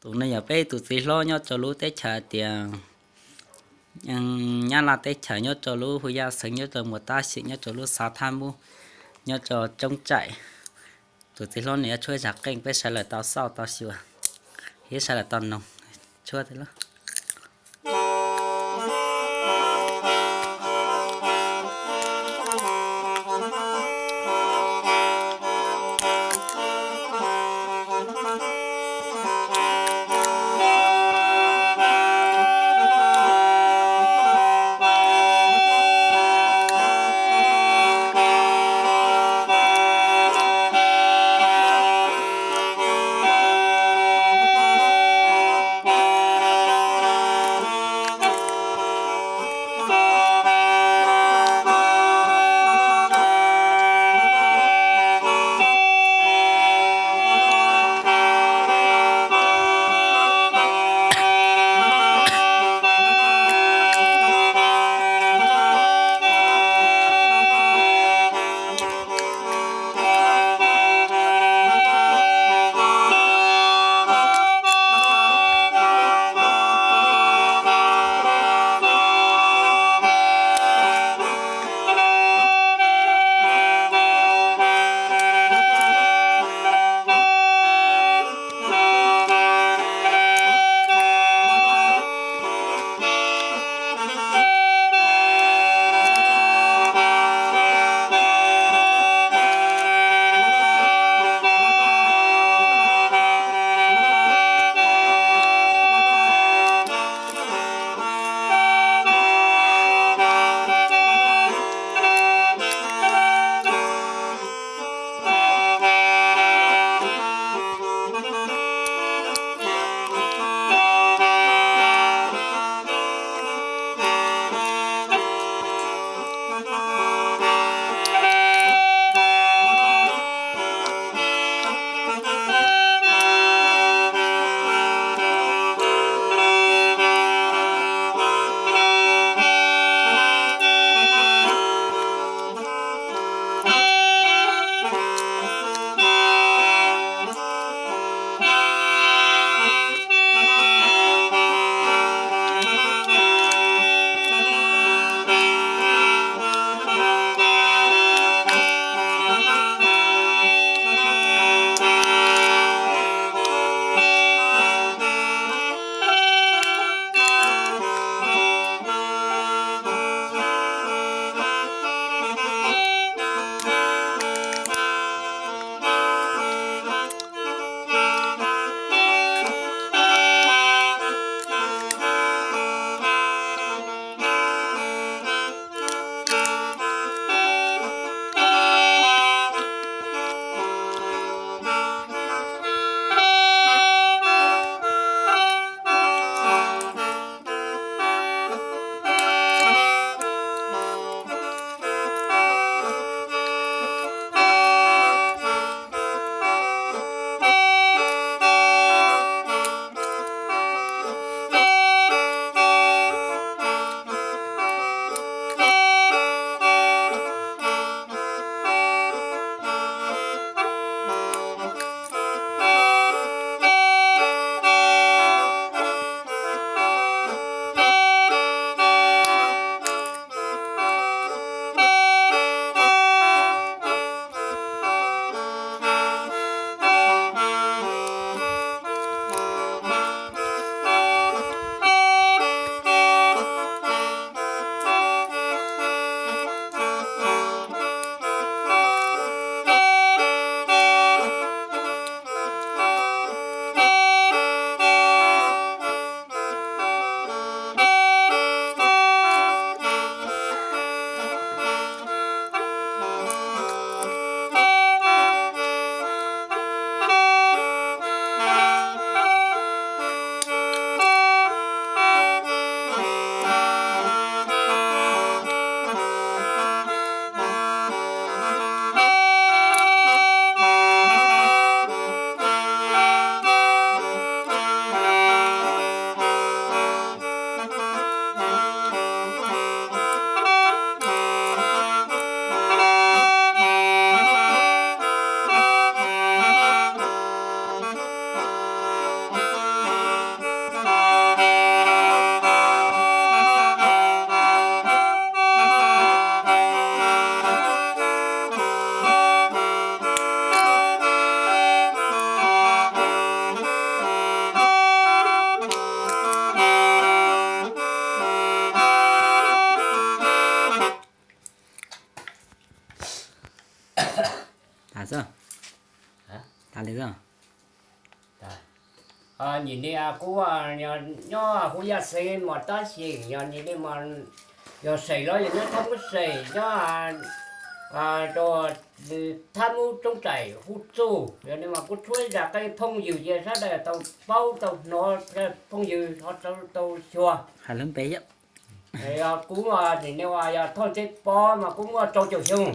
Tus no yog peb tus txiv hlob nyob rau lub teb chaws tias Nyab Laj teb chaws, nyob rau lub hu Yaj xeev, nyob rau Muas Tab Xyeem, nyob rau lub xav Thab Mub, nyob rau Coob Tsaim. Tus txiv hlob nws yuav tshuab zaj qeej peb sawv daws tau xauj tau xyuas thiab sawv daws tau noog. Tshuab tiag lab. Nim no kuv nyob huv yaj xeev mos tab sis yog nim no yog seem los yog nyob thab mub seem nyob rau thab mub roob raim huv txuj yog nim no kuv tshuab zaj qeej phooj ywg ces sawv daws tau paub tau hnov, phooj ywg ho tau xyuas. Yog kuv nim no yog Thoj Ntxheb Pov mas kuv muaj rau caum xyoo.